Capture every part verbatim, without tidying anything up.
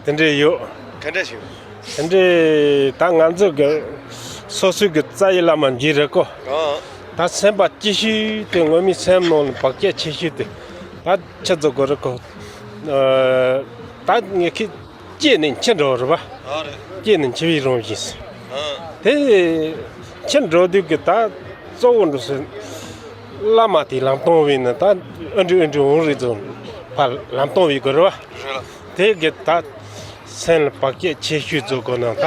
དེ་འདྲས་ཡོད། ག་འདྲས་བྱུང་། དེ་འདྲས་ད་ང་ཚོ་གི་སོ་སོའི་གི་རྩ་བའི་བླ་མ་འཇིགས་རེད་ཀོ། ཨང་། ད་སེམས་པ་སྐྱིད་ཤོས་དེ་ངོ་མའི་སེམས་ནང་ལ་བག་ཆགས་ཆེ་ཤོས་དེ་ད་ཆི་ཟེར་དགོས་རེད་ཀོ། ཨ། ད་ངས་ཁྱི་སྐྱེས་ནས་འཆི་འགྲོ་རེད་པ། ཨ་རེད། སྐྱེས་ནས་འཆི་བའི་རང་བཞིན། ཨང་། དེ་འཆི་འགྲོ་དུས་ཀྱི་ད་གཙོ་བོ་འགྲོ་སོང་། བླ་མ་དེ་ལམ་སྟོན་བས་ན་ད་ཨ་འདྲ་ཨ་འདྲ་འོང་རེད་ཟེར་ཕར་ལམ་སྟོན་བས་དགོས་རེད་པ། རེད་ལ། དེ་གི་ད་སེམས་ལ་བག་ཆགས་ཆེ་ཤོས་བཟོ་དགོས་ན་ད་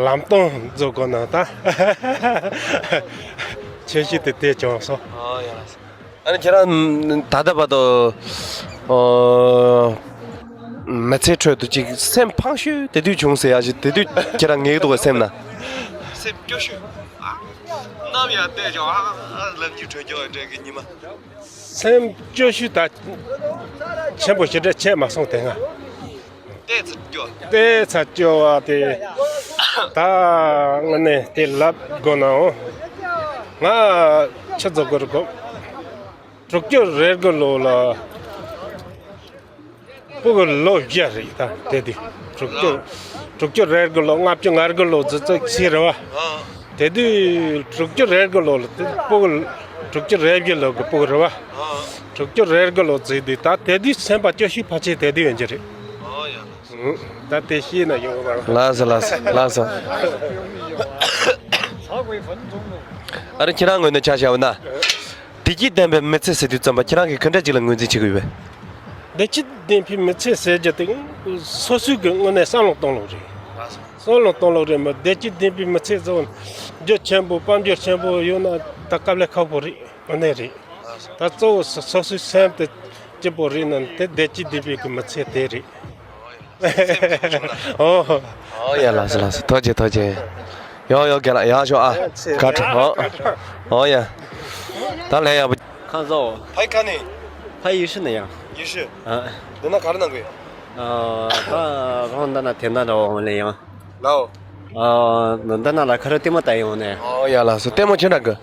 ལམ་སྟོན་བཟོ་དགོས་ན་ད་ཆེ་ཤོས་དེ་དེ་བྱུང་སོང་། ཨོ་ཡ། ཨ་ནི་ཁྱེད་རང་ད་ལྟ་བར་དུ་ཨོ་མི་ཚེ་ཁྲོད་དུ་ཅིག་སེམས་ཕངས་ཤོས་དེ་དུས་བྱུང་ཟེར་ཡ་ཞིག་དེ་དུས་ཁྱེད་རང་ངེས་འདུག་ག་སེམས་ན། སེམས་སྐྱོ་ཤོས། ནམ་ཡང་བལྟས་ཀྱང་ཨ་ཨ་ལབ་ཀྱི་བྲོས་ཀྱང་འདྲ་གི་ཉི་མ། སེམས་སྐྱོ་ཤོས་ད་ཆེན་པོ་ཞེ་དྲག་ཆད་མ་སོང་དེ་སྔ། བལྟས་ཚར་སྐྱོ། བལྟས་ཚར་སྐྱོ་བ་དེ་ད་དངོས་གནས་དེ་ལབ་དགོས་ནའང་ང་ཆི་ཟེར་དགོས་རེད་གོ། དྲུག་ཅུ་རེ་དགུ་ལོ་ལ། སྤུ་གུ་ལོ་བརྒྱད་རེད་ད་དེ་དུས། དྲུག་ཅུ། དྲུག་ཅུ་རེ་དགུ་ལོ་ལྔ་བཅུ་ང་དགུ་ལོ་ཙི་ཙི་ཚེ་རེད་པ། དེ་དུས་དྲུག་ཅུ་རེ་དགུ་ལོ་ལ་དེ་སྤུ་གུ། དྲུག་ཅུ་རེ་བཞི་ལོ་གི་སྤུ་གུ་རེད་པ། དྲུག་ཅུ་རེ་དགུ་ལོ་ཙི་དུས་ད་དེ་དུས་སེམས་པ་སྐྱོ་ཤོས་ཕལ་ཆེར་དེ་དུས་ཡིན་གྱི་རེད། ད་དེ་ཤེས་ན་ཡོང་གི་མ་རེད། ལགས་སོ་ལགས་སོ་ལགས་སོ། ཨ་རི་ཁྱེད་རང་ངོས་ནས་ཆ་བཞག་པ་ན། བདེ་སྐྱིད་ལྡན་པའི་མི་ཚེ་ཟེར་དུས་ཙམ་པ་ཁྱེད་རང་གིས་ག་འདྲ་ཅིག་ལ་ངོས་འཛིན་བྱེད་ཀྱི་ཡོད་པས། བདེ་སྐྱིད་ལྡན་པའི་མི་ཚེ་ཟེར་རྒྱུ་དེ་སོ་སོའི་གི་དངོས་གནས་བསམ་བློ་གཏོང་ལོག་རེད། བསམ་བློ་གཏོང་ལོག་རེད་མ་བདེ་སྐྱིད་ལྡན་པའི་མི་ཚེ་ཟེར་རྒྱུ་ཆེན་པོ་དཔལ་འབྱོར་ཆེན་པོ་ཡོད་ན་ད་དཀའ་ལས་ཁག་པོ་རེད། དངོས་གནས་རེད། ད་གཙོ་བོ་སོ་སོ་སོའི་སེམས་དེ་སྐྱིད་པོ་རེད་ན་དེ་བདེ་སྐྱིད་ལྡན་པའི་གི་མི་ཚེ་དེ་རེད། ཨོ། ཨོ་ཡ་ལགས་སོ་ལགས་སོ། ཐུགས་རྗེ་ཐུགས་རྗེ། ཡོ་ཡོ་རྒན་ལགས་ཡག་ཤོག་ཨ། བཀའ་དྲིན། ཨོ། ཨོ་ཡ། ད་ལན་ཡག་པོ། ཁ་ཟོ། ཕ་གི་ག་ནས། ཕ་གི་ཡུལ་ཤུལ་ནས་ཡང་། ཡུལ་ཤུལ། ཨ། འདི་ན་ག་རེ་གནང་གི་ཡོད། ཨ། ད་རང་འདི་ན་དེ་འདྲ་འདྲ་བོ་ལས་ཡང་། ལའོ། ཨ། འདི་ན་ལ་ཁ་ར་ལྟད་མོ་ལྟ་ཡོང་ནས། ཨོ་ཡ་ལགས་སོ། ལྟད་མོ་ཅི་འདྲ་གི།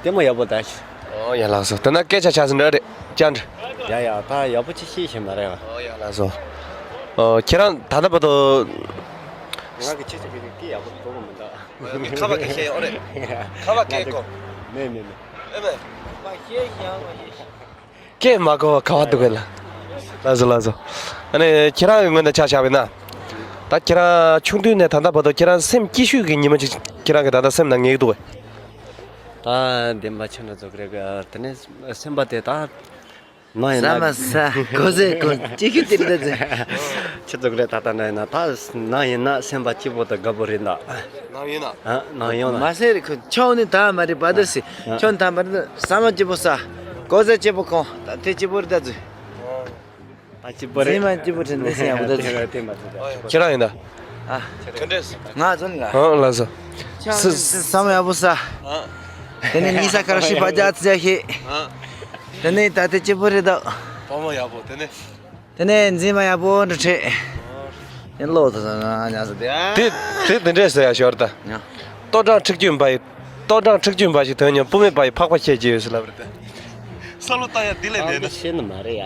ལྟད་མོ་ཡག་པོ་ལྟ་ཤི། ཨོ་ཡ་ལགས་སོ། དེ་ན་སྐད་ཆ་ཆགས་ཟིན་འདྲ་རེད་ཅང་འདྲ། ཡ་ཡ་ད་ཡག་པོ་ཅི་ཤེས་ཤེས་མ་རེད་བ། ཨོ་ཡ་ལགས་སོ། ཨོ་ཁྱེད་རང་ད་ལྟ་བར་དུ། ང་གི་ཆེ་ཆེ་གི་སྐད་ཡག་པོ་གོ་གི་མི་འདུག་ཁ་བ་སྐད་ཤེས་ཡོད་རེད། ཁ་བ་སྐད་གོ། མེད་མེད་མེད། ཨེ་མེད། ཁ་བ་ཤེས་ཤེས་ཡང་མ་ཤེས་ཤེས། སྐད་མ་གོ་བ་ག་བ་འདུག་གས་ལ། ལགས་སོ་ལགས་སོ། ཨ་ནི་ཁྱེད་རང་གི་ངོས་ནས་ཆ་བཞག་པ་ཡིན་ན། ད་ཁྱེད་རང་ཆུང་དུས་ནས་ད་ལྟ་བར་དུ་ཁྱེད་རང་སེམས་སྐྱིད་ཤོས་ཀྱི་ཉི་མ་ཅིག་ཁྱེད་རང་གི་ད་ལྟ་སེམས་ནང་ངེས་འདུག་གས། ད་བདེན་པ་ཆེན་པོ་ཟེར་གི་རེད་གི། དེ་ནས་སེམས་པ་དེ་ད་ནང་ཡིན་ན། ས་མ་ས་གོ་ཟེ་གོ་ཅི་ཁྱི་དེ་འདྲ་ཟེ། ཆི་ཟེར་གི་རེད་ད་ལྟ་ནང་ཡིན་ན། ད་ནང་ཡིན་ན་སེམས་པ་སྐྱིད་པོ་དང་དགའ་པོ་རེད་ད། ནང་ཡིན་ན། ཨ་ནང་ཡོང་ན། མ་ཟེར་ཁོ་ཆོག་ནི་ད་མ་རེད་པ་ད་སི། ཨ། ཁྱོད་ད་མ་རེད་ད་ས་མ་སྐྱིད་པོ་ས། གོ་ཟེ་སྐྱིད་པོ་ཁོང་ད་དེ་སྐྱིད་པོ་རེད་ད་ཟེ། ཨ་སྐྱིད་པོ་རེད། ཟེ་མ་སྐྱིད་པོ་དྲན་དེ་སི་ཡང་ད་ཟེ། དེ་མ་ཟེ་ད། ཁྱེད་རང་ཡིན་ད། ཨ། ག་འདྲས། ང་ཚོ་ལ། ཨ་ལགས་སོ། ཁྱོད་ས་ས་མ་ཡག་པོ་ས། ཨ། དེ་ནས་ཉི་ས་ཁར་ཤི་པ་རྒྱ་ཚ་ཤི། ཨ། དེ་ནས་ད་དེ་སྐྱིད་པོ་རེད་ད། བ་མོ་ཡག་པོ་དེ་ནས། དེ་ནས་མཛེས་མ་ཡག་པོ་འདྲ་ཁྲིད། ཡིན་ལོ་དེ་ཉག་ས་དེ། དེ་དེ་དེ་འདྲས་ཟེར་ཡ་ཞོར་ད། ཡ། ལྟོ་འགྲངས་ཁྲིག་རྒྱུན་པ་ཡི། ལྟོ་འགྲངས་ཁྲིག་རྒྱུན་པ་ཞིག་ཐོན་ཉམས་སྤུ་མེད་པ་ཡི་ཕག་པ་བཤད་ཀྱི་ཡོད་ཟེར་ལབ་རེད་ད། བསམ་བློ་བཏང་ཡ་འདི་ལས་ལས་ད། ཤེས་ནི་མ་རེད་ཡ།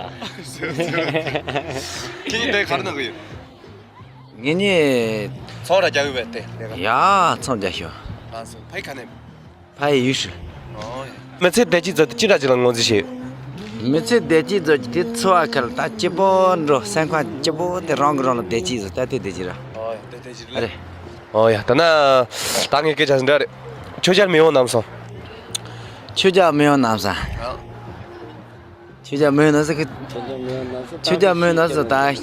ཁྱེད་གཉིས་དེ་ག་རེ་གནང་གི་ཡོད། ངེད་གཉིས། ཚོང་ར་རྒྱག་གི་བས་དེ་ལས་ཀ། ཡ་ཚོང་རྒྱག་ཤོག་ལགས་སོ། ཕ་ཡི་ག་ནས། ཕ་ཡི་ཡུལ་ཤུལ། ཨོ་ཡ། མི་ཚེ་བདེ་སྐྱིད་ཚོ་དེ་ཅི་འདྲ་ཅིག་ལ་ངོས་འཛིན་བྱེད། མི་ཚེ་བདེ་སྐྱིད་ཚོ་དེ་འཚོ་བ་ཁར་ད་སྐྱིད་པོ་འགྲོ་སེམས་ཁམས་སྐྱིད་པོ་དེ་རང་གི་རང་ལ་བདེ་སྐྱིད་ཚོ་ད་དེ་བདེ་སྐྱིད་ར། ཨོ་ཡ་དེ་བདེ་སྐྱིད་རེད། རེད། ཨོ་ཡ་ད་ན། ད་ངས་སྐད་ཆ་ཟིན་འདྲ་རེད། ཁྱོད་ཅག་མི་ཡོང་ནམ་སོང་། ཁྱོད་ཅག་མི་ཡོང་ནམ་སོང་། ཨ། ཁྱོད་ཅག་མི་ཡོང་ནམ་སོང་། ཁྱོད་ཅག་མི་ཡོང་ནམ་སོང་ད།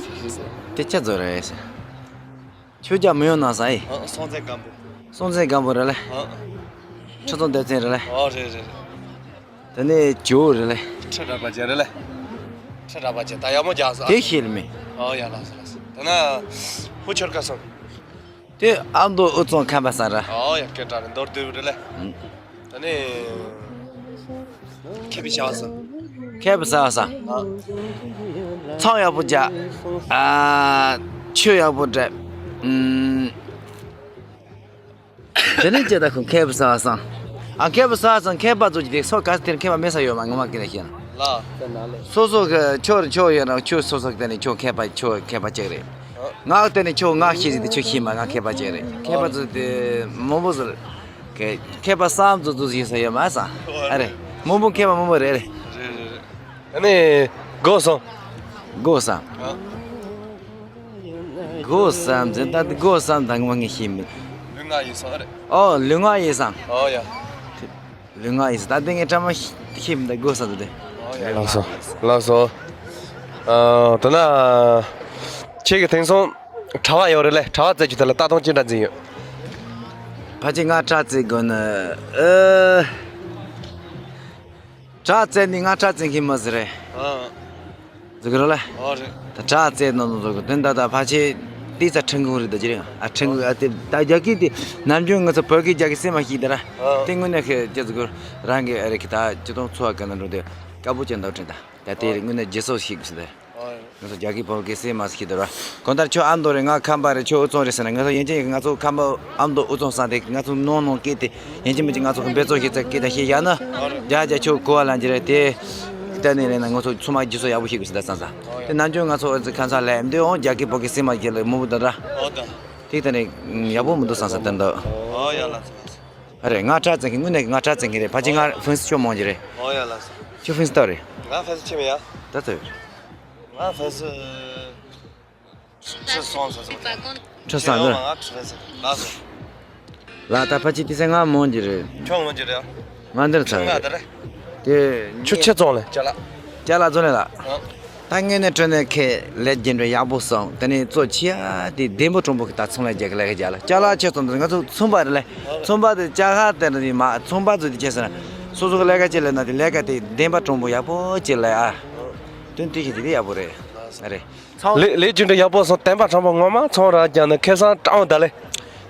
དེ་ཆ་ཚོ་རེད། ཁྱོད་ཅག་མི་ཡོང་ན་ས་ཨེ། ཨ། སྲོང་བཙན་སྒམ་པོ། སྲོང་བཙན་སྒམ་པོ་རེད་ལེ། ཨ། ཁྲི་སྲོང་ལྡེ་བཙན་རེད་ལེ། ཨོ་རེད་རེད་རེད། དེ་ནས་ཇོ་བོ་རེད་ལེ། ཁྲི་རལ་པ་ཅན་རེད་ལེ། ཁྲི་རལ་པ་ཅན་ད་ཡག་མོ་རྒྱག་སོང་། དེ་ཤེས་ལེ་མེད། ཨོ་ཡ་ལགས་སོ་ལགས་སོ། དེ་ན་ཧུ་ཆོར་ཀ་སོང་། དེ་ཨ་མདོ་དབུས་གཙང་ཁམས་པ་ས་ར། ཨོ་ཡ་སྐད་གྲགས་རེད་མདོར་བསྡུས་རེད་ལེ། ཨུ། ད་ནི། མཁས་པའི་བྱ་བ་ཟེར། མཁས་པའི་བྱ་བ་ཟེར། ཨ། ཚོང་ཡག་པོ་རྒྱག་ཨ། ཆོས་ཡག་པོ་སྒྲུབ། ཨུམ། དེ་ནས་ཅི་ད་ཁོ་མཁས་པའི་བྱ་བ་ཟེར། ཨ་མཁས་པའི་བྱ་བ་ཟེར་མཁས་པ་ཚོ་ཅིག་དེ་སོ་ག་ས་དེར་མཁས་པ་མེད་ས་ཡོད་མ་ངོ་མ་སྐད་ཆ་བཤད་ན། ལ། སོ་སོ་གི་ཆོས་རེད་ཆོས་ཡོད་རང་ཆོས་སོ་སོ་གི་དེ་ནས་ཆོས་མཁས་པ་ཆོས་མཁས་པ་ཅིག་རེད། ཨ། ང་བལྟས་ནས་ཁྱོད་ང་ཤེས་ཟིག་དེ་ཁྱོད་ཤེས་མ། ང་མཁས་པ་ཅན་རེད། མཁས་པ་ཚོ་དེ་མང་པོ་ཟེར། མཁས་མཁས་པ་བསམ་ཚོ་ཚོ་ཡིན་ས་ཡོད་མ་ས། ཨ་རེད། མང་པོ་མཁས་པ་མང་པོ་རེད་རེད། རེད་རེད་རེད། ཨ་ནི། སྒོ་སམ། སྒོ་སམ། ཨ། སྒོ་སམ་ཟེར་ད་དེ་སྒོ་སམ་དང་མ་ངས་ཤེས་མེད། ལུས་ངག་ཡིད་གསུམ་རེད། ཨོ་ལུས་ངག་ཡིད་གསུམ། ཨོ་ཡ། ལུས་ངག་ཡིད་གསུམ། ད་དེ་ངས་ཕྲ་མ་ཤེས་མི་འདུག་སྒོ་སམ་དེ། ཨོ་ཡ་ཡ། ལགས་སོ། ལགས་སོ། ཨ་ད་ན། ཁྱེད་ཀྱི་དེང་སང་། གྲྭ་བ་ཡོད་རེད་ལེ། གྲྭ་བ་བཙལ་རྒྱུ་དེ་ལ་ལྟ་སྟངས་ཅི་འདྲ་འཛིན་ཡོད། ཕལ་ཆེར་ང་གྲྭ་བཙལ་དགོས་ན། ཨ། གྲྭ་བཙལ་ནི་ང་གྲྭ་བཙལ་མཁན་མ་ཟིག་རེད། ཨ། ཟིག་རེད་ལ། ཨོ་རེད། ད་གྲྭ་བཙལ་ནོ་ནོ་ཟིག་དེ་འདྲ་ད་ཕལ་ཆེར་ཏི་ཙ་ཁྲིན་གུང་རེད་ད་ཅི་རེད། ཨ་ཁྲིན་གུང་ཨ་དེ་ད་རྒྱ་སྐད་དེ་ནམ་རྒྱུན་ང་ཚོ་བོད་སྐད་རྒྱ་སྐད་སེ་མ་ཤེས་དེ་ར། ཨ། དེ་དངོས་གནས་ཁེ་ཅི་ཟིག་རང་གི་ཨ་རེ་ཁེ་ད་ཅི་དང་འཚོ་བ་ག་ན་འགྲོ་དེ་དཀའ་པོ་ཅན་འདུག་དྲན་ད། ད་དེ་རེད། དངོས་གནས་རྗེས་སོ་ཤེས་དགོས་ཟེར། ཨོ། ང་ཚོ་རྒྱ་སྐད་བོད་སྐད་སེ་མ་ཤེས་དེ་ར། གང་ལྟར་ཁྱོད་ཨ་མདོ་རེད། ང་ཁམས་པ་རེད། ཁྱོད་དབུས་གཙང་རེད་ཟེར་ན། ང་ཚོ་ཡན་ཆད་ང་ཚོ་ཁམས་པ་ཨ་མདོ་དབུས་གཙང་ས་དེ་ང་ཚོ་ནང་ནང་སྐད་དེ་ཡན་ཆད་མི་གཅིག་ང་ཚོ་གི་འབད་རྩོལ་ཞིག་ཙག་སྐད་ད་ཤེས་ཡ་ན། རྒྱ་རྒྱ་ཁྱོད་གོ་བ་ལ་འཇི་རེད་དེ། ད་ནི་རེད་ན་ང་ཚོ་ཚང་མ་རྗེས་སོ་ཡག་པོ་ཤེས་དགོས་ཟེར་ད་བསམ་ས། དེ་ནམ་རྒྱུན་ང་ཚོ་ཨ་ཙི་ཁམས་ས་ལས་འདི་འོང་རྒྱ་སྐད་བོད་སྐད་སེ་མ་སྐད་ལ་མོ་བུ་ད་ར། ཨོ་ད། དེ་ད་ནི་ཡག་པོ་མི་འདུག་བསམ་ས་དེ་འདུག་ཨོ་ཡ་ལ་ཚ། ཨ་རེད། ང་གྲྭ་བཙལ་མཁན་དངོས་གནས་ཀྱི་ང་གྲྭ་བཙལ་མཁན་རེད། ཕལ་ཆེར་ང་ཧྥན་སི་ཅོ་མང་གི་རེད། ཨོ་ཡ་ལ་ཚ། ཁྱོད་ཧྥན་སི་ཏོ་རེད། ང་ཧྥན་སི་ཆེ་མེད་ཡ། ད་ཚོད། ང་ཧྥན་སི། ཁྲི་སོང་ས་སོང་། ཁྲི་སང་ད། ང་ཁྲི་སོང་ས་སོང་། ལ་ད་ཕལ་ཆེར་དེ་སེ་ང་མང་གི་རེད། ཁྱོད་མང་གི་རེད་ཨ། ང་འདིར་ཚ་ང་རེད། ད་རེད། དེ། ཁྱོད་ཆེ་ཙོང་ལེ། ཅ་ལག་ཅ་ལག་ཚོ་ལེ་ལ། ཨ། ད་དངོས་གནས་དྲང་གནས་ཁེ་ལས་རྒྱུ་འབྲས་ཡག་པོ་སོང་། དེ་ནས་གཙོ་ཆེ་ཡ་དེ་བདེན་པ་དྲང་པོ་གི་ད་ཚོང་ལས་རྒྱག་གི་ལས་ཀ་རྒྱག་ལ། ཅ་ལག་ཆེ་ཙོང་དེ་ང་ཚོ་ཚོང་པ་རེད་ལེ། ཚོང་པ་དེ་ཅ་ལག་དེ་ནི་མ་ཚོང་པ་ཚོ་དེ་ཆེ་ཟེར་ན། སོ་སོ་གི་ལས་ཀ་ཅི་ལས་ན་དེ་ལས་ཀ་དེ་བདེན་པ་དྲང་པོ་ཡག་པོ་ཅི་ལས་ཨ། དོན་དེ་ཤེས་དེ་དེ་ཡག་པོ་རེད། ཨ་རེད། ཚང་། ལས་ལས་རྒྱུ་འབྲས་ཡག་པོ་སོང་། བདེན་པ་དྲང་པོ་ངོ་མ་ཚོང་ར་རྒྱག་ན་ཁེ་བཟང་དྲང་ད་ལེ།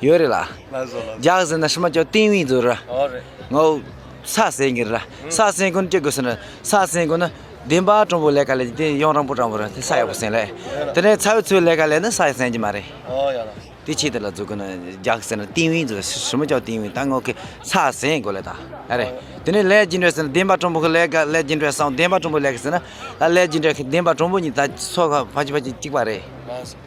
ཡོད་རེད་ལ། ལགས་སོ་ལགས་སོ། རྒྱག་ཟེར་ན་ཧྲི་མ་ཅོ་ཏིང་བིང་ཛོ་ར། ཨོ་རེད། ངོ་། ས་སེང་གི་ར། ས་སེང་གོ་ན་ཅི་དགོས་ཟེར་ན། ས་སེང་གོ་ན། བདེན་པ་དྲང་པོ་ལས་ཀ་ལས་དེ་ཡོང་རང་པོ་དྲང་པོ་ར་དེ་ས་ཡག་པོ་སེང་ལེ། དེ་ནས་ཚ་བའི་ཚུལ་ལས་ཀ་ལས་ན་ས་ཡ་སེང་གི་མ་རེད། ཨོ་ཡ་ལ། དེ་ཆེད་དུ་ལ་འཛུགས་གི་ན་རྒྱག་ཟེར་ན་ཏིང་བིང་ཛོ་ཧྲི་མ་ཅོ་ཏིང་བིང་ད་ངོ་གི་ས་སེང་གོ་ལེ་ད། ཨ་རེད། དེ་ནས་ལས་རྒྱུ་འབྲས་ཟེར་ན་བདེན་པ་དྲང་པོ་གི་ལས་ཀ་ལས་རྒྱུ་འབྲས་སོང་བདེན་པ་དྲང་པོ་ལས་ཀ་ཟེར་ན། ད་ལས་རྒྱུ་འབྲས་ཀྱི་བདེན་པ་དྲང་པོ་གཉིས་ད་ཚོ་ཁ་ཕ་ཆི་ཕ་ཆི་གཅིག་པ་རེད།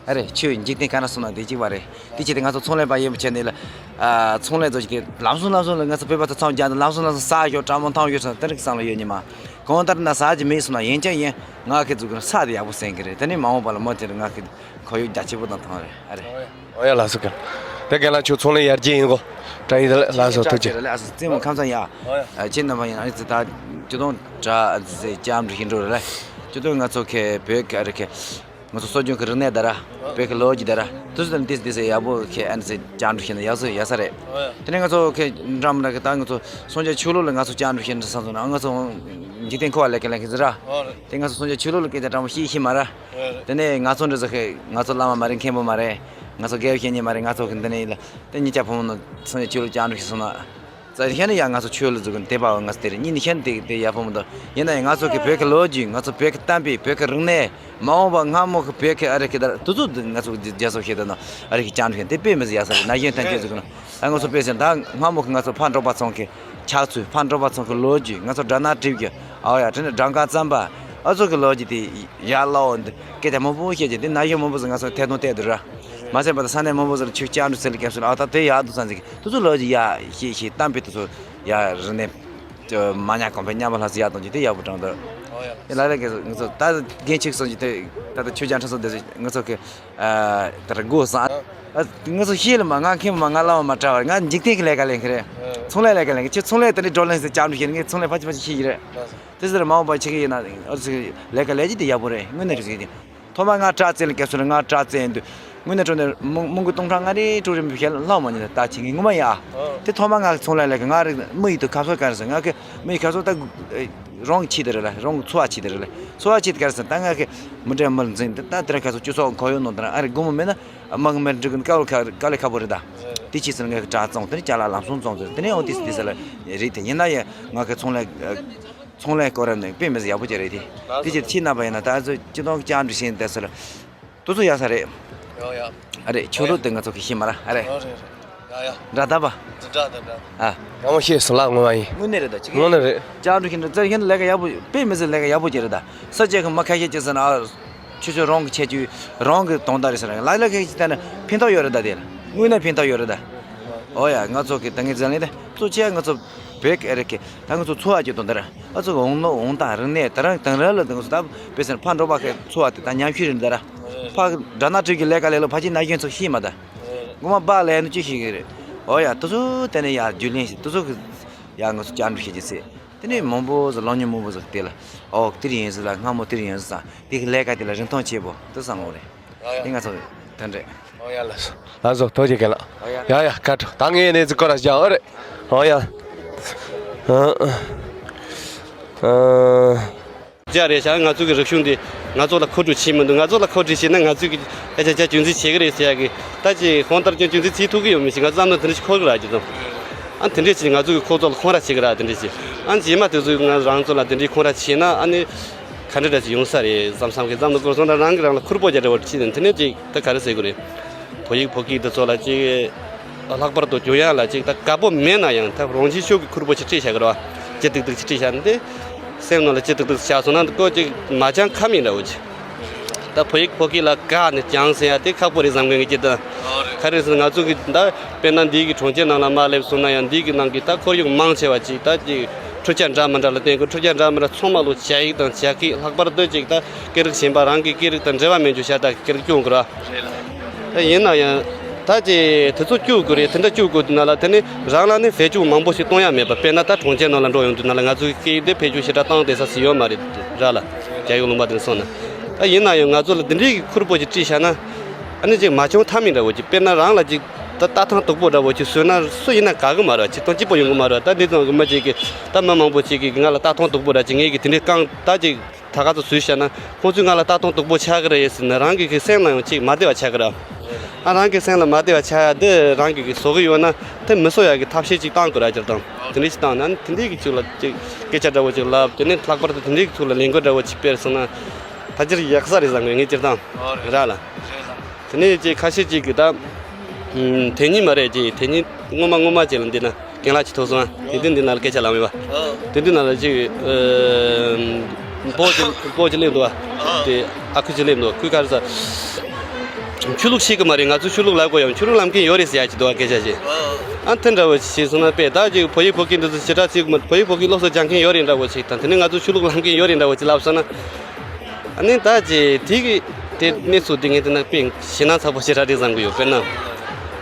ཨ་རེད། ཆོས་འཇིག་རྟེན་ག་ན་སོང་ན་དེ་གཅིག་པ་རེད། དེ་ཆེད་དུ་ང་ཚོ་ཚོང་ལས་པ་ཡིན་པ་བྱས་ནས་ལ། ཨ། ཚོང་ལས་ཚོ་ཞིག་དེ་ལམ་སང་ལམ་སང་ལ་ང་ཚོ་བོད་པ་ཚོ་ཚང་རྒྱ་དང་ལམ་སང་ལམ་སང་ཟ་ཞོག་སྤྲང་མོ་ཐང་ཡོད་ཚང་དེ་རིགས་བསམ་བློ་ཡོད་ཉི་མ། གང་ལྟར་ན་ཟ་རྒྱུ་མེད་སོང་ན་ཡན་ཆད་ཡིན། ང་ཁི་ཚོ་གི་ས་དེ་ཡག་པོ་སེང་གི་རེད། དེ་ནས་མ་འོངས་པ་ལ་མོ་དེ་རིང་ང་ཁི་ཁོར་ཡུག་རྒྱ་ཆེ་པོ་དང་ཐང་རེད། ཨ་རེད། ཨོ་ཡ་ལགས་སོ་ཀ། དེ་ག་ལ་ཁྱོད་ཚོང་ལས་ཡར་རྒྱས་ཡིན་གོ། བཀྲ་ཡིན་དེ་ལགས་སོ་ཐུགས་རྗེ་ཆེ། ལགས་སོ་རྩེད་མོ་ཁམས་ཚང་ཡ། ཨོ་ཡ། ཁྱེད་རྣམ་པ་ཡིན་ཨ་ནི་ཙི་ད་ཅི་དང་དྲ་ཙི་ཅམ་རི་ཤིན་འགྲོ་རེད་ལ། ཅི་དང་ང་ཚོ་ཁེ་བོད་ཁ་རེད་ཁེ། ང་ཚོ་སྲོལ་རྒྱུན་གྱི་རིག་གནས་དང་ར། བོད་ཀྱི་ལོ་རྒྱུས་དང་ར། དུས་ཚོད་འདི་འདི་ཟེར་ཡག་པོ་ཁྱེད་ཨ་ནི་ཟེར་བཅར་འགྲོ་ཤེས་ན་ཡག་སོ་ཡག་ས་རེད། དེ་ནས་ང་ཚོ་ཁྱེད་འགྲམ་ར་གི་ད་ང་ཚོ་སངས་རྒྱས་ཆོས་ལུགས་ལ་ང་ཚོ་བཅར་འགྲོ་ཤེས་ན་བསམ་སོང་ན་ང་ཚོ་འཇིག་རྟེན་འཁོར་བ་ལས་ཀ་ལས་མཁན་ཟེར་ར། དེ་ང་ཚོ་སངས་རྒྱས་ཆོས་ལུགས་ལ་སྐད་ཆ་དྲང་པོ་ཤེས་ཤེས་མ་ར། དེ་ནས་ང་ཚོ་འདྲ་ཟེར་ཁྱེད་ང་ཚོ་བླ་མ་མ་རེད། མཁན་པོ་མ་རེད། ང་ཚོ་དགེ་བའི་བཤེས་གཉེན་མ་རེད། ང་ཚོ་གི་འདི་ནས་ཡིན་ལ་དེ་གཉིས་ཆ་ཕོ་མོ་ནང་སངས་རྒྱས་ཆོས་ལུགས་བཅར་འགྲོ་ཤེས་སོང་ན། རྩ་ཤན་ཡང་ང་ཚོ་ཆོས་ལ་འཛུགས་ཀྱི་དེ་པའོ་ང་ཚོ་དེ་རེད། གཉིས་ནི་ཤན་དེ་དེ་ཡག་པོ་མི་འདུག་ཡིན་ན་ཡང་ང་ཚོ་གི་བོད་ཀྱི་ལོ་རྒྱུས། ང་ཚོ་བོད་ཀྱི་གཏམ་དཔེ། བོད་ཀྱི་རིག་གནས། མ་འོངས་པ་སྔ་མོ་གི་བོད་ཀྱི་ཨ་རི་ཀི་དར་དུ་ཚོད་ང་ཚོ་རྒྱ་སོ་ཤེས་དོན་ཨ་རི་ཀི་ཅང་ཤན་དེ་དཔེ་མི་ཟེར་ཡག་ས་རེད། ན་གཞོན་ཐམས་ཅད་འཛུགས་ཀྱི་ན་ང་ཚོ་དཔེ་ཟེར་ད་སྔ་མོ་གི་ང་ཚོ་ཕ་འབྲོག་པ་ཚང་གི་ཆགས་ཚུལ། ཕ་འབྲོག་པ་ཚང་གི་ལོ་རྒྱུས། ང་ཚོ་སྦྲ་ནག་གྲིབ་ཀྱི་ཨའོ་ཡ་དེ་ནི་སྦྲང་དཀར་རྩམ་པ་ཨ་ཚོ་གི་ལོ་རྒྱུས་དེ་ཡར་ལའོ་འདི་སྐད་ཆ་མང་པོ་བཤད་ཀྱི་དེ་ན་གཞོན་མང་པོ་ཟེར་ང་ཚོ་ཐད་གཏོང་བལྟས་འདུག་ར། མ་ཟད་པ་ད་ས་གནས་མང་པོ་ཟེར་ཆུ་ལྕགས་འབྲུ་ཟེར་ལ་སྐྱབས་སུ་ལ་ཨ་ད་དེ་ཡག་འདུག་ས་འཛིན་གི་དུ་ཚོད་ལོ་ཅིག་ཡ་ཤེས་ཤེས་གཏམ་དཔེ་དུ་ཚོད་ཡ་རི་ནས་མ་ཉག་གོང་འཕེལ་མཉམ་པ་ལྷ་སི་ཡག་གཏོང་རྒྱུ་དེ་ཡག་པོ་དྲང་འདུག་ཨོ་ཡ། ལ་ལ་གི་ང་ཚོ་ད་རྒན་ཆིག་སོང་ཅིག་དེ་ད་ད་ཆུ་ལྕགས་འཕྲིན་ཚོགས་དེ་ཚོ་ང་ཚོ་གི་ད་ར་དགོས་སང་ང་ཚོ་ཤེས་ལ་མ་ང་མཁན་མ་ང་ལ་མ་དྲ་བར་ང་འཇིག་རྟེན་གི་ལས་ཀ་ལས་མཁན་རེད། ཚོང་ལས་ལས་ཀ་ལས་མཁན་ཁྱེད་ཚོང་ལས་དེ་འདྲའི་བགྲོ་གླེང་ཟེར་ལྕགས་འབྲུ་ཤེས་ངས་ཚོང་ལས་ཕ་ཆི་ཕ་ཆི་ཤེས་ཀྱི་རེད། དེ་ཟེར་མ་འོངས་པ་ཆེ་གི་ཡིན་ན་ཨ་ཙི་ལས་ཀ་ལས་ཀྱི་དེ་ཡག་པོ་རེད། དངོས་གནས་རེད་ཟེར་གྱི། ཐོག་མ་ང་སྐྲ་བཙན་ལ་སྐྱབས་སུ་ལ་ང་སྐྲ་བཙན་འདུག་དངོས་གནས་དྲང་གནས་མོ་མོ་གི་སྟོང་ཕྲག་ལྔ་རེ་དྲུག་རེ་མི་ཤེས་ལ་ལྷག་མ་ཉན་ད་ཆེ་གི་ངོ་མ་ཡ། དེ་ཐོག་མ་ང་གི་ཚོང་ལས་ལས་ཀ་ང་རེ་མི་ཡི་དུ་ཁ་སོ་ག་རེ་ཟེར་ང་གི་མི་ཡི་ཁ་སོ་ད་རང་གི་ཆེད་དུ་རེད་ལ་རང་གི་འཚོ་བ་ཆེད་དུ་རེད་ལ་འཚོ་བ་ཆེད་དུ་ག་རེ་ཟེར་ད་ང་གི་མི་འདྲ་མི་འཛིན་ད་ད་དེ་ར་ཁ་སོ་སྤྱི་ཚོགས་ཁོར་ཡུག་ནང་དུ་ཨ་རེ་དགོང་མོ་མེད་ན་དམག་མི་འགྲིག་གི་དཀའ་ལས་ཁ་དཀའ་ལས་ཁག་པོ་རེད་ད། དེ་ཆེད་ཟེར་ང་གི་སྐྲ་བཙོང་དེ་ནི་ཅ་ལག་ལམ་སང་བཙོང་ཟེར་དེ་ནི་ཨོ་དེ་སི་དེ་ཟེར་ལ་རེད་དེ་ཡིན་ན་ཡང་ང་གི་ཚོང་ལས། ཚོང་ལས་སྐོར་ར་ནས་དཔེ་མི་སྲིད་ཡག་པོ་ཅིག་རེད་དེ། དེ་ཅིག་ཕྱི་ནང་པ་ཡིན་ན་ད་ཚོ་སྤྱི་དོན་ཅང་འདྲི་ཤེས་དེ་ཚོ་ལ་དུ་ཚོ་ཡག་ས་རེད། ཡོ་ཡ། ཨ་རེད་ཆོས་ལུགས་དེ་ང་ཚོ་གི་ཤེས་མ་ར་ཨ་རེད། ཡོ་རེད་རེད། ཡ་ཡ། འདྲ་ད་པ། འདི་འདྲ་འདི་འདྲ། ཨ། ཡག་མོ་ཤེས་སོང་ལ་ངོ་མ་ཡིན། དངོས་གནས་རེད་ད་ཅིག་དངོས་གནས་རེད། ཅང་འདྲི་ཤེས་འདྲ་རྩ་ཤེས་ལས་ཀ་ཡག་པོ་དཔེ་མི་སྲིད་ལས་ཀ་ཡག་པོ་ཅིག་རེད་ད། ས་ཆ་གི་མ་ཁ་ཤས་ཅིག་ཟེར་ན་ཨ། ཆོས་ཆོས་རང་གི་ཁྱད་ཆོས་རང་གི་དོན་དག་རེད་ཟེར་ལ་ལ་གི་ཅི་ལྟ་ན་ཕན་ཐོགས་ཡོད་རེད་ད། དེ་ལ་དངོས་གནས་ཕན་ཐོགས་ཡོད་རེད་ད། ཨོ་ཡ། ང་ཚོ་གི་ད་ངའི་འཛམ་གླིང་ད་གཙོ་ཆེ་ང་ཚོ་བོད་ཀྱི་ཨེ་རེད་ཀི། ད་ང་ཚོ་འཚོ་བ་སྐྱེལ་དོན་དེ་ར། ཨ་ཚོ་འོང་ནོ་འོང་དང་རིག་གནས་དེ་རང་དེང་རབས་ལ་ད་ང་ཚོ་ད་དཔེ་སེམས་ཕར་འགྲོ་བ་གི་འཚོ་བ་དེ་ད་ཉམས་ཤིག་རེད་ད་ར། ཕ་དགྲ་ནག་ཁྲིད་ཀྱི་ལས་ཀ་ལས་ལ་ཕ་ཅི་ན་གྱོན་ཚོ་ཤི་མ་ད། ངོ་མ་སྦག་ལས་ནོ་ཅི་ཤིག་གི་རེད། ཨོ་ཡ། དེ་ཚོ་དེ་ནས་ཡ་རྒྱུས་ལེན་ཞིག་དེ་ཚོ་གི་ཡ་ང་ཚོ་བཅར་འདྲི་བྱེད་ཀྱི་ཚེ། དེ་ནས་མང་པོ་ཟིག་སློབ་གཉེར་མང་པོ་ཟིག་དེ་ལ་ཨོ་དེར་ཡིན་ཟིག་ལ་སྔ་མོ་དེར་ཡིན་ཟིག་དང་དེ་གི་ལས་ཀ་དེ་ལ་རིན་ཐང་ཆེ་པོ་དེ་བསམ་ངོ་རེད། ཡ་ཡ། དེ་ང་ཚོ་དེ་འདྲས། ཨོ་ཡ་ལགས་སོ། ལགས་སོ། ཐུགས་རྗེ་ཆེ་ལགས། ཨོ་ཡ། ཡ་ཡ། བཀའ་དྲིན། ད་ངས་ནས་ཟིག་སྐོར་ར་བཞག་ཨོ་རེད། ཨོ་ཡ། ཨ་ཨ། རྒྱ་རེད་ཤག་ང་ཚོ་གི་རིག་གཞུང་འདི་ང་ཚོ་ལ་མཁོ་སྤྲོད་བྱེད་མི་འདུག་ང་ཚོ་ལ་མཁོ་སྤྲོད་བྱས་ན་ང་ཚོ་གི་ཨ་ཅག་ཅག་རྒྱུན་འཛིན་བྱེད་གི་རེད་ཟེར་ཡ་གི། ད་ཅི་གང་ལྟར་ཀྱང་རྒྱུན་འཛིན་བྱེད་ཐུབ་གི་ཡོད་མི་ཞིག་ང་ཚོ་བསམ་ན་དེ་འདྲ་ཞིག་འཁོར་གི་ར་ཅི་ཙམ། ཨ་དེ་འདྲས་ཅིག་ང་ཚོ་གི་ཁོ་ཚོ་ལ་ཁོང་ར་བྱེད་གི་ར་དེ་འདྲས་ཅིག་ཨ་རྗེས་མ་དེ་ཚོ་ང་རང་ཚོ་ལ་དེ་འདྲས་ཁོང་ར་བྱས་ན་ཨ་ནི་ག་འདྲ་འདྲ་ཅིག་ཡོང་ས་རེད་བསམ་བསམ་གི་བསམ་ནི་སྐོར་སོང་ད་རང་གི་རང་ལ་ཁུར་པོ་རྒྱག་འདྲ་བོ་ཅི་ནས་དེ་ནས་ཅིག་ད་ག་རེ་ཟེར་དགོས་རེད། བོད་ཡིག་བོད་སྐད་འདི་ཚོ་ལ་ཅིག་ལྷག་པར་དུ་ཁྱོད་ཡང་ལ་ཅིག་ད་དགའ་པོ་མེད་ན་ཡང་ད་རང་བཞིན་ཤུགས་ཀྱི་ཁུར་པོ་ཞིག་སྤྲད་བཞག་གི་རེད་བ། ཅི་ཏིག་ཏིག་སྤྲད་བཞག་ནི་དེ་སེམས་ནང་ལ་ཅི་ཏིག་ཏིག་བཞག་སོང་ན་ཀོ་ཅིག་མ་སྦྱང་ཁ་མིན་འདྲ་བོ་ཅིག་ད་བོད་ཡིག་བོད་སྐད་ལ་དགའ་ནས་སྦྱང་ཟེར་ཡ་དེ་ཁག་པོ་རེད་བསམ་གི་ངེད་ཀྱི་ད་ག་རེ་ཟེར་ང་ཚོ་གི་ད་དཔེར་ན་འདི་གི་གྲོང་ཁྱེར་ནང་ལ་མ་སླེབས་སོང་ན་ཡང་འདི་གི་ནང་གི་ད་ཁོར་ཡུག་མང་ཆེ་བ་ཅིག་ད་ཅིག་འཕྲུལ་ཆས་འདྲ་མི་འདྲ་ལ་བརྟེན་དགོས། འཕྲུལ་ཆས་འདྲ་མི་འདྲ་ཚང་མ་ལོ་བྱ་ཡིག་དང་བྱ་སྐད་ལྷག་པར་དུ་ཅིག་ད་སྐད་རིགས་གཞན་པ་རང་གི་སྐད་རིགས་དང་འབྲེལ་བ་མེད་རྒྱུ་ཤ་སྟག་གི་སྐད་རིགས་སྐྱོང་དགོས་ར། རེད་ལ། ད་ཡིན་ན་ཡང་ད་ཅི་དེ་ཚོ་སྐྱོང་དགོས་རེད། དེ་འདྲ་སྐྱོང་དགོས་དུས་ན་ལ་དེ་ནི་རང་ལ་ནི་བེད་སྤྱོད་མང་པོ་ཞིག་གཏོང་ཡ་མེད་པ། དཔེར་ན་ད་གྲོང་ཁྱེར་ནང་ལ་འགྲོ་ཡོང་དུས་ན་ལ་ང་ཚོའི་སྐད་ཡིག་དེ་བེད་སྤྱོད་ཞེ་དྲག་བཏང་བསྡད་ས་ཞིག་ཡོད་མ་རེད་ར་ལ། རྒྱ་ཡིག་ལུང་པ་དེར་སོང་ན། ད་ཡིན་ན་ཡང་ང་ཚོ་ལ་འདི་འདྲའི་གི་ཁུར་པོ་ཞིག་སྤྲད་བཞག་ན་ཨ་ནི་ཅིག་མ་བྱུང་ཐབས་མེད་འདྲ་བོ་ཅིག་དཔེར་ན་རང་ལ་ཅིག་ད་ལྟ་སྟངས་སྡུག་པོ་འདྲ་བོ་ཅིག་བཟོས་ན་སུ་ཡིན་ན་དགའ་གི་མ་རེད། ཅིག་སྟོན་སྐྱིད་པོ་ཡོང་གི་མ་རེད། ད་འདི་ཙམ་གི་མི་ཅིག་གིས་ད་མི་མང་པོ་ཅིག་གིས་ང་ལ་ལྟ་སྟངས་སྡུག་པོ་འདྲ་ཅིག་ངས་གི་དེ་འདྲའི་རྐང་ད་ཅིག་ད་ག་ཚོད་བཟོས་བཞག་ན་ཁོང་ཚོས་ང་ལ་ལྟ་སྟངས་སྡུག་པོ་ཆགས་ཀྱི་རེད་ཟེར་ན་རང་གི་གི་སེམས་ལ་ཡང་ཅིག་མ་བདེ་བ་ཆགས་ཀྱི་རེད། ཨ་རང་གི་སེམས་ལ་མ་བདེ་བ་ཆགས་ཡ་འདི་རང་གི་གི་བཟོ་གི་ཡོད་ན་དེ་མི་བཟོ་ཡ་གི་ཐབས་ཤེས་ཅིག་བཏང་དགོས་ར། སྤྱིར་བཏང་དེ་འདྲའི་ཞིག་བཏང་ན་དེ་འདྲའི་གི་ཅིག་ལ་ཅིག་སྐད་ཆ་འདྲ་བོ་ཅིག་ལབ། དེ་ནས་ལྷག་པར་དུ་དེ་འདྲའི་གི་ཐུགས་ལ་ལས་འགུལ་འདྲ་བོ་ཅིག་སྤེལ་སོང་ན་ཕལ་ཆེར་ཡག་ས་རེད་བསམ་གི་ངས་སྤྱིར་བཏང་ར་ལ། དེ་ནས་ཅིག་ཁ་ཤས་ཅིག་གི་ད་དེ་ཉིད་མ་རེད། ཅིག་དེ་ཉིད་སྔོན་མ་སྔོན་མ་ཅིག་ལ་འདི་ན། རྒན་ལགས་ཅིག་ཐུག་སོང་ཨ། དེ་དུས་འདི་ན་ལ་སྐད་ཆ་ལབ་མེད་པ། དེ་དུས་ན་ལ་ཅིག་ཨ། བོ་ཅིག་བོ་ཅིག་སླེབས་འདུག་ཨ། དེ་ཨ་ཁུ་ཅིག་སླེབས་འདུག་ཁུ་ག་རེ་ཟ། ཆོས་ལུགས་ཤེས་གི་མ་རེད། ང་ཚོ་ཆོས་ལུགས་ལབ་དགོས་ཡང་ཆོས་ལུགས་ལབ་མཁན་ཡོད་རེད་ཟེར་ཡ་ཅིག་འདུག་ཨ། སྐད་ཆ་ཅིག་ཨ་དེ་འདྲ་བོ་ཞིག་སོང་ན་དཔེ་ད་ཅིག་བོད་ཡིག་བོད་སྐད་འདི་ཚོ་ཞེ་དྲག་བརྩི་གི་མ་བོད་ཡིག་བོད་སྐད་སློབ་གསོ་སྦྱང་མཁན་ཡོད་རེད་འདྲ་བོ་ཅིག་དང་དེ་ནས་ང་ཚོ་ཆོས་ལུགས་ལབ་མཁན་ཡོད་རེད་འདྲ་བོ་ཅིག་ལབ་སོང་ན། ཨ་ནི་ད་ཅི་དེ་གི་དེ་གནས་ཚུལ་དེ་ངས་དེ་ན་དཔེ་ཞེད་སྣང་ཚ་པོ་ཞེ་དྲག་རེད་བསམ་གི་ཡོད། དཔེར་ན།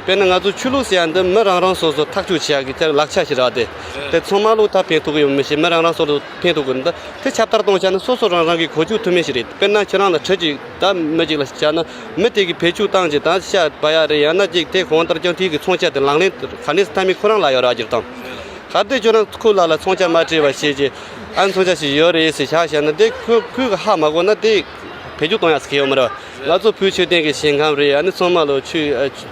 དཔེར་ན་ང་ཚོ་ཆོས་ལུགས་ཟེར་ཡ་འདི་མི་རང་རང་སོ་སོ་ཐག་གཅོད་བྱེད་ཡ་གི་དེ་ལག་ཆ་ཞིག་རེད་དེ། དེ་ཚང་མ་ལོ་ད་ཕན་ཐོགས་གི་ཡོད་མི་ཤེས། མི་རང་རང་སོ་སོ་ཕན་ཐོགས་གི་འདི་དེ་ཁྱབ་བརྡལ་གཏོང་བྱ་ནི་སོ་སོ་རང་རང་གི་གོ་རྒྱུ་ཐུབ་མེད་ཞིག་རེད། དཔེར་ན་ཁྱེད་རང་ལ་ཁྲི་གཅིག་ད་མི་གཅིག་ལ་བྱ་ན་མི་དེ་གི་བེད་སྤྱོད་བཏང་ཅིག་ད་ཤ་བ་ཡ་རེད། ཡང་ན་ཅིག་དེ་གང་ལྟར་ཀྱང་དེ་གི་མཚོན་ཆ་དེ་ལག་ལེན་ག་ནས་སུ་ཐ་མི་ཁོ་རང་ལ་ཡོད་ར་ཅིག་དང་། གལ་ཏེ་ཁྱོད་རང་ཁོ་ལ་ལ་མཚོན་ཆ་མ་སྤྲད་པ་བྱས་ཀྱི་ཨ་མཚོན་ཆ་ཞིག་ཡོད་རེད་ཟེར་བཞག་བཞག་ན་དེ་ཁོ་ཁོས་གི་ཧ་མ་གོ་ན་དེ་བེད་སྤྱོད་གཏོང་ཡག་ཟེར་གི་ཡོད་མ་རེད། ང་ཚོ་བོད་ཆོས་ལྡན་གི་ཞིང་ཁམས་རེད། ཨ་ནི་ཚང་མ་ལོ་ཆོས་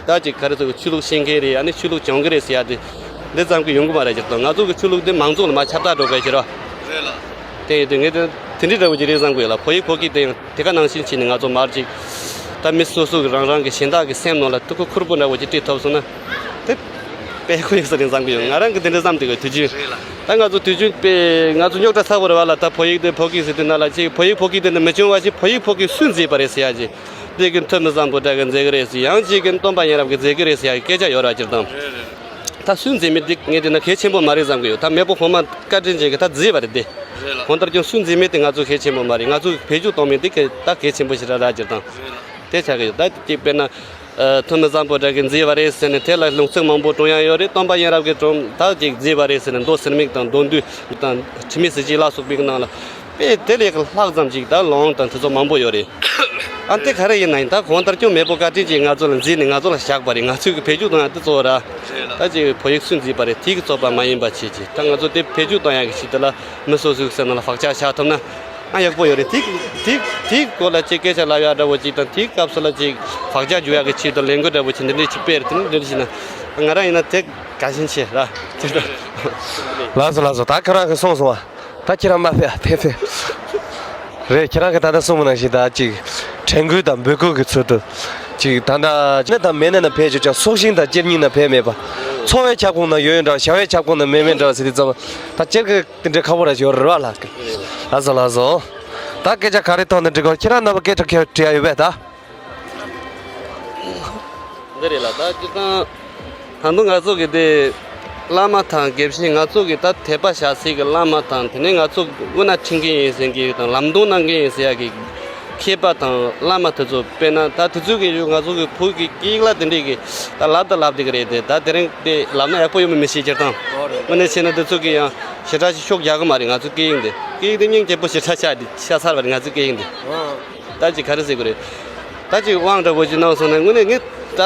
ད་ཅིག་ག་རེ་ཟེར་གི་ཆོས་ལུགས་ཤེས་མཁན་རེད། ཨ་ནི་ཆོས་ལུགས་སྦྱང་གི་རེད་ཟེར་ཡ་དེ་འདི་ཙམ་གི་ཡོང་གི་མ་རེད། ཅིག་ད་ང་ཚོ་གི་ཆོས་ལུགས་དེ་མང་ཚོགས་ལ་མ་ཁྱབ་བརྡལ་འགྲོ་དགོས་ཀྱི་རེད། རེད་ལ། དེ་ཡིན་དུས་ངས་དེ་དེ་འདྲའི་འདྲ་བོ་ཅིག་རེད་བསམ་གི་ཡོད་ལ། བོད་ཡིག་བོད་སྐད་དེ་ཡང་དེ་ག་ནང་བཞིན་བྱས་ནས་ང་ཚོ་མར་ཅིག་ད་མི་སོ་སོ་གི་རང་རང་གི་གཞན་དག་གི་སེམས་ནང་ལ་ཐུགས་ཁུར་ཁུར་པོ་འདྲ་བོ་ཅིག་སྤྲད་ཐུབ་སོང་ན། དེ་དཔེ་ཁོ་ཡོད་ས་རེད་བསམ་གི་ཡོད། ང་རང་གི་དེ་འདྲ་བསམ་བསྡད་ཡོད་དུས་རྒྱུན། རེད་ལ། ད་ང་ཚོ་དུས་རྒྱུན་དཔེ་ང་ཚོ་རྙོག་དྲ་ཚ་པོ་རེད་བ་ལ། ད་བོད་ཡིག་དེ་བོད་སྐད་ཟེར་དུས་ན་ལ་ཅིག་བོད་ཡིག་བོད་སྐད་དེ་འདི་མི་སྦྱོང་བ་ཞིག་བོད་ཡིག་བོད་སྐད་སུས་མཛད་པ་རེད་ཟེར་ཡ་ཅིག་དེ་གི་ཐོན་མི་བཟང་པོ་འདྲ་གི་མཛད་གི་རེད་ཟེར། ཡང་ཅིག་གི་སྟོན་པ་ཡིན་རབས་ཀྱི་མཛད་གི་རེད་ཟེར་ཡ་གི་སྐད་ཆ་ཡོད་ར་སྤྱིར་བཏང་། རེད་རེད། ད་སུས་མཛད་མེད་དེ་ངས་དེ་ན་གལ་ཆེན་པོ་མ་རེད་བསམ་གི་ཡོད། ད་མེས་པོ་གོང་མ་བཀའ་དྲིན་ཅན་གི་ད་མཛད་པ་རེད་དེ། རེད་ལ། གང་ལྟར་ཀྱང་སུས་མཛད་མེད་དེ་ང་ཚོ་གལ་ཆེན་པོ་མ་རེད། ང་ཚོ་བེད་སྤྱོད་གཏོང་མེད་དེ་གལ་ད་གལ་ཆེན་པོ་ཞིག་ར་ར་སྤྱིར་བཏང་། རེད་ལ། དེ་ཆགས་གི་ཡོད། ད་ཅིག་དཔེར་ན། ཨ་ཐོན་མི་བཟང་པོ་འདྲ་གི་མཛད་པ་རེད་ཟེར་ནས་དེ་ལ་ལུང་ཚིག་མང་པོ་དྲངས་ཡ་ཡོད་རེད། སྟོན་པ་ཡིན་རབས་ཀྱི་དྲངས་ད་ཅིག་མཛད་པ་རེད་ཟེར་ནས་མདོ་ཟེར་མིག་དང་མདོ་འདུས་དང་དྲི་མེད་གཟི་བརྗིད་ལ་སོགས་པའི་ནང་ལ་དཔེ་དེ་ལས་ཀྱི་ལྷག་ཙམ་ཅིག་ད་ལོང་དང་དེ་ཚོ་མང་པོ་ཡོད་རེད། ཨ་དེ་ག་རེ་ཡིན་ན་ཡིན། ད་གང་ལྟར་ཀྱང་མེས་པོ་བཀའ་དྲིན་གྱིས་ང་ཚོ་ལ་མཛད་ནས་ང་ཚོ་ལ་བཞག་པ་རེད། ང་ཚོས་ཀྱི་བེད་སྤྱོད་གཏོང་ཡ་དེ་གཙོ་བོ་ར། ད་ཅིག་བོད་ཡིག་སུས་མཛད་པ་རེད། དེ་གི་གཙོ་བོ་མ་ཡིན་པ་བྱེད་ཅིག་ད་ང་ཚོ་དེ་བེད་སྤྱོད་གཏོང་ཡ་གི་ཆེད་དུ་ལ་མི་སོ་སོའི་སེམས་ནང་ལ་བག་ཆགས་བཞག་ཐུབ་ན། ཨ་ཡག་པོ་ཡོད་རེད། དེ་དེ་དེའི་སྐོར་ལ་ཅིག་སྐད་ཆ་ལབ་ཡག་འདྲ་བོ་ཅིག་དང་། དེའི་སྐབས་སུ་ལ་ཅིག་བག་ཆགས་འཇུ་ཡག་གི་ཆེད་དུ་ལས་འགུལ་འདྲ་བོ་ཅིག་འདི་འདྲ་ཅིག་སྤེལ་རེད། དེ་འདྲ་འདྲ་ཞིག་ན་ང་རང་ཡིན་ན་དེ་དགའ་ཞེན་ཆེ་ར། ལགས་སོ་ལགས་སོ། ད་ཁྱོད་རང་གིས་གསུངས་སོང་བ། ད་ཁྱེད་རང་མ་ཕེབས་ཕེབས་ཕེབས། རེད། ཁྱེད་རང་གིས་ད་ལྟ་གསུངས་པ་ནང་བཞིན་ད་ཅིག་དྲན་སྐུལ་དང་འབོད་སྐུལ་གྱི་ཚུལ་དུ་ཅིག་ད་ལྟ་ཅི་ན་དང་མེད་ན་ན་ཕེབས་ཆོག་ཀྱང་སྲོག་ཤིང་དང་གཅེར་རྙིང་ན་ཕེབས་མེད་པ། འཚོ་བའི་ཁྱབ་ཁོངས་ན་ཡོད་ཡོད་འདྲ་བ། བྱ་བའི་ཁྱབ་ཁོངས་ན་མེད་མེད་འདྲ་བ་ཟེར་དུས་ཙམ་ད་སྤྱིར་གི་དེ་འདྲའི་ཁག་པོ་ར་ཞིག་ཡོད་རེད་བ་ལགས། ལགས་སོ་ལགས་སོ། ད་སྐད་ཆ་ག་རེ་ཐོག་ནས་འདྲི་དགོས། ཁྱེད་རང་རྣམ་པ་སྐད་ཆ་ཁྱེད་དྲི་ཡ་ཡོད་པས་ད། འདི་རེད་ལ། ད་སྤྱིར་བཏང་ད་དུང་ང་ཚོ་གི་དེ་བླ་མ་དང་དགེ་བཤེས། ང་ཚོ་གི་ད་དད་པ་བྱ་སའི་གི་བླ་མ་དང་། དེ་ནས་ང་ཚོ་དབུ་ན་ཁྲིད་མཁན་ཡིན་ཟེར་མཁན་དང་ལམ་སྟོན་གནང་མཁན་ཡིན་ཟེར་ཡ་གི་མཁས་པ་དང་བླ་མ་དེ་ཚོ། དཔེར་ན་ད་དེ་ཚོའི་གི་ཡུལ་ང་ཚོ་གི་བོད་ཀྱི་སྐད་ཡིག་ལ་དེ་འདྲས་གི་ད་ལབ་ད་ལབ་བསྡད་གི་རེད་དེ། ད་དེ་རིང་དེ་ལབ་ན་ཡག་པོ་ཡོད་མེད་མི་ཤེས། སྤྱིར་བཏང་དངོས་གནས་བྱས་ན་དེ་ཚོ་གི་ཡང་ཞེ་དྲག་ཞིག་ཤུགས་རྒྱག་གི་མ་རེད། ང་ཚོ་སྐད་ཡིག་འདི་སྐད་ཡིག་འདི་སྙིང་རྗེ་པོ་ཞེ་དྲག་ཆགས་ཆགས་ཚར་བ་རེད། ང་ཚོ་སྐད་ཡིག་འདི། ད་ཅིག་ག་རེ་ཟེར་དགོས་རེད། ད་ཅིག་དབང་འདྲ་བོ་ཅིག་གནང་སོང་ན་དངོས་གནས་ངས་ད་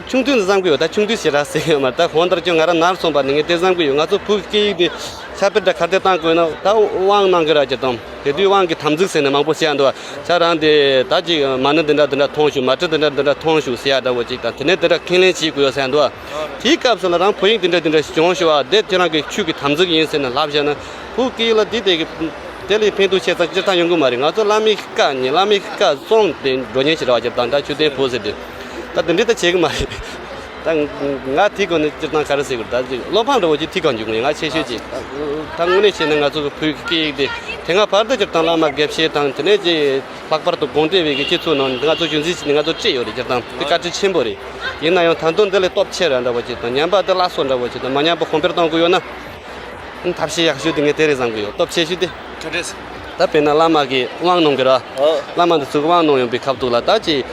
ཆུང་དུས་ནས་བསམ་གི་ཡོད། ད་ཆུང་དུས་ཞེ་དྲག་ཟེར་ཡོད་མ་རེད། ད་འོ་ད་ཁྱོད་ང་རང་ནར་སོང་བ་ནས་ངས་དེ་བསམ་གི་ཡོད། ང་ཚོ་བོད་ཀྱི་སྐད་ཡིག་འདི་ཁྱབ་སྤེལ་འདྲ་ག་འདྲ་གཏོང་དགོས་ན་ད་དབང་གནང་གི་རེད། སྤྱིར་བཏང་དེ་དུས་དབང་གི་དམ་ཚིག་ཟེར་ནས་མང་པོ་བཤད་འདུག་ཁྱེད་རང་དེ་ད་ཅིག་མ་ཎི་འདི་འདྲ་འདི་འདྲ་ཐོངས་ཤོག་མ་ཎི་འདི་འདྲ་འདི་འདྲ་ཐོངས་ཤོག་ཟེར་ཡ་འདྲ་བོ་ཅིག་དང་། དེ་ནས་དེ་འདྲ་ཁས་ལེན་བྱེད་དགོས་ཡོད་ཟེར་འདུག་དེའི་སྐབས་སུ་ལ་རང་བོད་ཡིག་འདི་འདྲ་འདི་འདྲ་ཞིག་སྦྱོངས་ཤོག་ཨ། དེ་ཁྱེད་རང་གི་ཆོས་ཀྱི་དམ་ཚིག་ཡིན་ཟེར་ནས་ལབ་བཞག་ན་བོད་སྐད་ཡིག་ལ་དེ་དེ་གི་དེ་ལས་ཕན་ཐོགས་ཆེ་ཙམ་སྤྱིར་བཏང་ཡོང་གི་མ་རེད། ང་ཚོ་བླ་མའི་བཀའ་ཉན། བླ་མའི་བཀའ་བསྲུངས་ཏེ་འགྲོ་མཁན་ཞིག་རེད་བ། སྤྱིར་བཏང་ད་ཆོས་ལྡན་བོད་ཟེར་དུས་ད་དེ་འདྲའི་ད་བྱེད་གི་མ་རེད། ད་ང་དེའི་སྒོ་ནས་སྤྱིར་བཏང་ག་རེ་ཟེར་དགོས་རེད། ད་ཅིག་བློ་ཕམ་འདྲ་བོ་ཅིག་ཐིག་གང་འཇུག་ངོ་ང་ཆེ་ཤོས་ཅིག་ད་དངོས་གནས་བྱས་ན་ང་ཚོ་གི་བོད་ཀྱི་སྐད་ཡིག་དེ་དེ་སྔ་བར་དུ་སྤྱིར་བཏང་བླ་མ་དགེ་བཤེས་དང་དེ་ནས་ཅིག་ལྷག་པར་དུ་དགོངས་འགྲེལ་བའི་གི་སྤྱི་ཚོགས་ནང་ང་ཚོ་རྒྱུན་འཛིན་བྱས་ནས་ང་ཚོ་སྤྲད་ཡོད་རེད། སྤྱིར་བཏང་དེ་བཀའ་དྲིན་ཆེན་པོ་རེད། ཡིན་ན་ཡང་ད་དུང་འདི་ལས་སྟོབས་ཆེ་ར་འདྲ་བོ་ཅིག་དང་ཉམས་པ་དེ་སླར་གསོ་འདྲ་བོ་ཅིག་དང་མ་ཉམས་པ་གོང་འཕེལ་གཏོང་དགོས་ཡོད་ན། ཐབས་ཤེས་ཡག་ཤོས་དེ་ངས་དེ་རེད་བསམ་གི་ཡོད། སྟོབས་ཆེ་ཤོས་དེ། ག་འདྲས། ད་དཔེར་ན་བླ་མ་གིས་དབང་གནང་གི་ར། ཨོ། བླ་མ་འདི་ཚོ་གིས་དབང་གནང་ཡོང་པའི་ཁ་ཐུག་ལ་ད་ཅིག་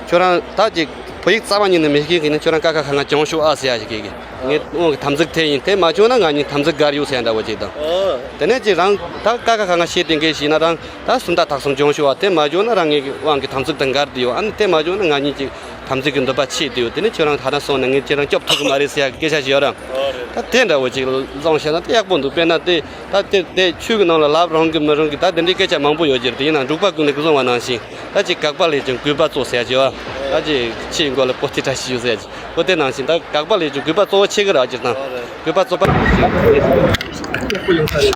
ཁྱོད་རང་ད་ཅིག་བོད་ཡིག་རྩ་བ་ཉིད་ནས་མི་ཤེས་མཁན་གྱི་ནི་ཁྱོད་རང་ཀ་ཁ་ག་ང་སྦྱོངས་ཤོག་ཨ་ཟེར་ཡ་ཞིག་གི། ངས་དབང་གི་དམ་ཚིག་དེ་ཡིན། དེ་མ་བྱུང་ན་ང་གཉིས་དམ་ཚིག་འགལ་ཡོད་ཟེར་ཡ་འདྲ་བོ་ཅིག་དང་། ཨོ། དེ་ནས་ཅིག་རང་ད་ཀ་ཁ་ག་ང་ཤེས་དེ་འགའ་ཞིག་ན་རང་ད་སུམ་རྟགས་དག་གསུམ་སྦྱོངས་ཤོག་ཨ། དེ་མ་བྱུང་ན་རང་ངེད་ཀྱི་དབང་གི་དམ་ཚིག་དང་འགལ་དེ་ཡོད། ཨ་ནི་དེ་མ་བྱུང་ན་ང་གཉིས་ཀྱི་དམ་ཚིག་གི་འདུན་པ་ཆད་དེ་ཡོད། དེ་ནས་ཁྱོད་རང་ཐ་ན་སོང་ན་ངས་ཁྱེད་རང་སྐྱོབ་ཐུབ་གི་མ་རེད་ཟེར་ཡ་གི་སྐད་ཆ་ཞིག་ཡོད་ར། ད་དེ་འདྲ་བོ་ཅིག་བཟུང་བཤད་ན་དེ་ཡག་པོ་འདུག་དཔེར་ན་དེ་ད་དེ་དེ་ཆོས་ཀྱི་ནང་ལ་ལབ་རུང་གི་མི་རུང་གི་ད་དེ་འདྲའི་སྐད་ཆ་མང་པོ་ཡོད་ཀྱི་རེད། དེ་ཡིན་ན་འབྲུག་པ་ཀུན་ལེགས་ཀྱིས་གསུངས་པ་ནང་བཞིན་ད་ཅིག་དགག་པ་ལས་ཀྱང་དགོས་པ་གཙོ་ཟེར་ཡ་ཅིག་ཡོད། ད་ཅིག་ཕྱིའི་མགོ་ལ་པོ་ཏི་བཀྲ་ཤིས་ཤོག་ཟེར་ཡ་ཅིག་པོ་ཏི་ནང་བཞིན་ད་དགག་པ་ལས་ཀྱང་དགོས་པ་གཙོ་བོ་ཆེ་གི་རེད། སྤྱིར་བཏང་དགོས་པ་གཙོ་བོ།